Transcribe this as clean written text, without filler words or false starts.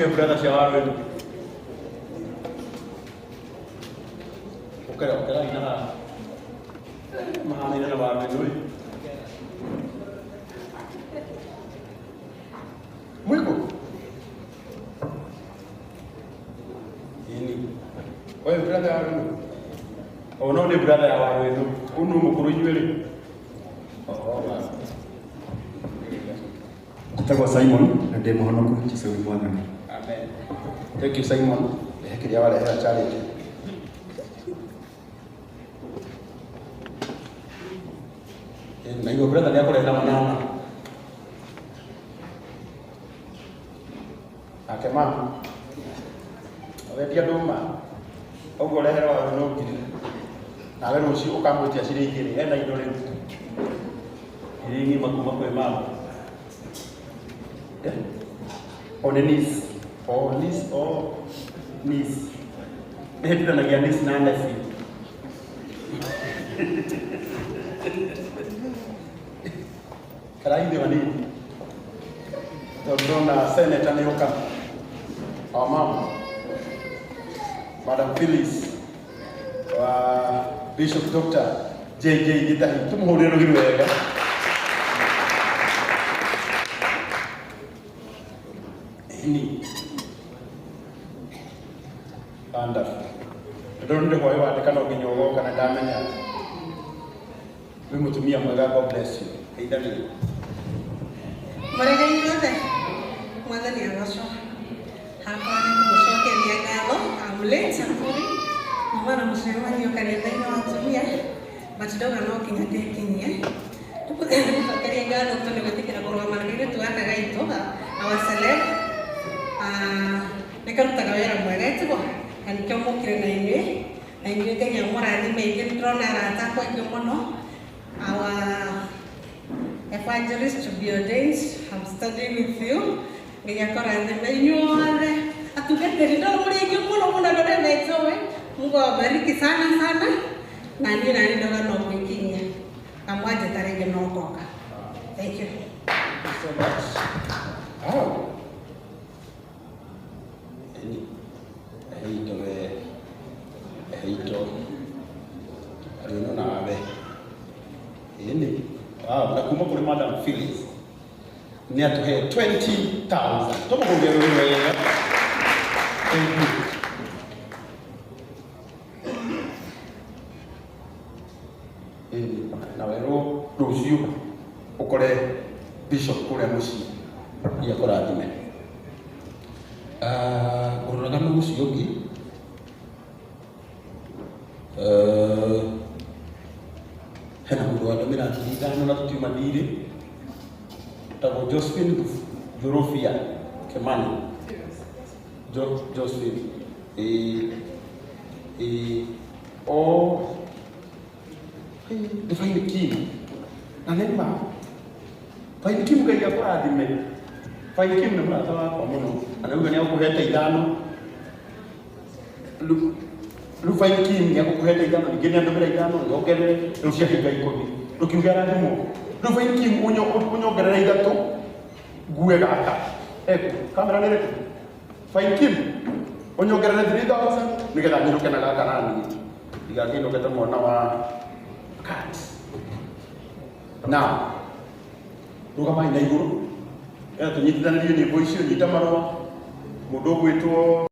Tuge brother cia waru ĩno. Ũkera ũkera ina haha. Mahanaine na waru ĩno ĩ. Mwiko. Ini. Oyo brother ya waru ĩno. O no nĩ brother ya waru ĩno. Ũyũ nĩ mũkũrũ inyuĩ rĩ. Oh, Njĩtagwo Simon na ndĩ mũhonoku Jesũ nĩ mwathani. Amen. Thank you Simon. Rehe kĩrĩa warehera challenge. Na igua brother nĩ akũrehera manana. Nake mama. Wendia ndũma. Ũguo ũrehere waru no ngiri. Nawe rũciũ ũkamwĩtia ciringi igĩrĩ. Ena indo rĩu. Ngiri ng'ima kuma kwĩ mama. Eh? O nĩ niece. O niece, o niece. Nĩhĩtithanagia niece na nephew. Karaithĩ hanini. Tondũ ndona senator nĩ oka. Our mama. Madam Phyllis wa Bishop Dr. JJ Gitahi. Tũmũhũrĩre rũhĩ wega. Ĩni. Wonderful. Ndonire hwaĩ wandĩka no nginya ũgoka na ndamenya wĩ mũtumia mwega. God bless you. Geithania. Mũrĩga inyuothe, mwathani agocwo. Hakwa nĩ kũmũcokeria ngatho. I'm late, I'm sorry. Mama na mũcemanio kanitha-inĩ wa atumia, but ndauga no nginya ndĩkinyie. Tũmũcokerie ngatho tondũ gwĩtĩkĩra kũrũgama na kairĩtu gaka gaitũ, our celeb. Ah, nĩ karutaga wĩra mwega ĩtiguo, na nĩkĩo mũkire na inyuĩ, na inyuĩ Ngai amũrathime. Ingĩ nĩ ndĩrona arata akwa aingĩ mũno. Our evangelist to be ordained, I'm standing with you. Ngai akũrathime inyuothe atungatĩri, no mũrĩ aingĩ mũno mũno andũ arĩa metũĩ. Mungu awabariki sana sana. Na niĩ nani ndauga no gwĩkinyia na mwanjĩta rĩngĩ no ngoka. Thank you. Thank you so much. Oh. Ĩni. Ehe indo we. Ehe indo. Arĩ ĩno nawe. Ĩni. Wow, na kuma kũrĩ Madam Phyllis. Nĩ atũhe 20,000. Tũmũhũrĩre rũhĩ wega. Thank you. Ĩni. Na werwo rũciũ ũkore bishop kũrĩa mũciĩ. Ngai akũrathime. Ah, ngũroraga nũ ũcio ũngĩ. Eh, hena mũndũ wandũmĩra 5,000 na tũtiuma thirĩ, tagwo Josephine Jorofia Kimani. Josephine ĩĩ ĩĩ o nĩ Fine Kim na nĩ ma Fine Kim. Ngai akũrathime. Fine Kim nĩ mũrata wakwa mũno na nĩuga nĩ agũkũhete ithano. Rĩu Fine Kim nĩ agũkũhete ithano, ningĩ nĩ andũmĩra ithano nyongerere, rĩu ciahinga 10. Ndũkiuge arathimwo. Rĩu Fine Kim ũnyongerere ithatũ ngue gaka eku kamera nĩ ĩrĩkũ. Fine Kim ũnyongerere 3000 nĩgetha nyinũke na gaka naniĩ ndigakĩinũke ta mwana wa cat. Now rũgamai na igũrũ getha tũnyitithanĩrie nyĩmbo icio. Nyita marũa mũndũ ũgwĩtwo.